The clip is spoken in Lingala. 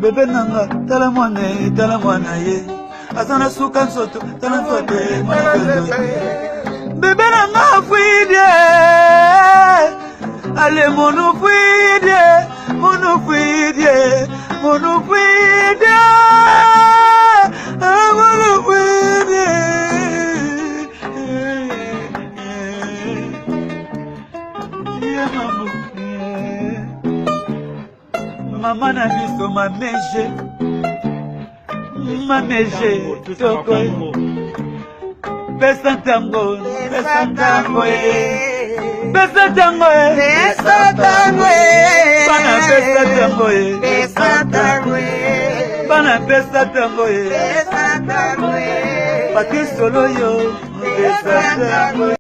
Bebe nanga tala mwana ye, tala mwana ye aza na suka nzoto, tala nzoto ye, mwana nzoto. Bebe nanga fuidie, ale monu fuidie, monu fuidie, monu fuidie, ah, monu fuidie. Ye mamu, ye. Mama na biso mameje, mameje toko, pesa ntango, pesa ntango ye, pesa ntango ye, Pesa ntango ye. Bana pesa ntango ye, Pesa ntango ye. Bana pesa ntango ye, Pesa ntango ye. Patrice Soloyo, pesa ntango ye.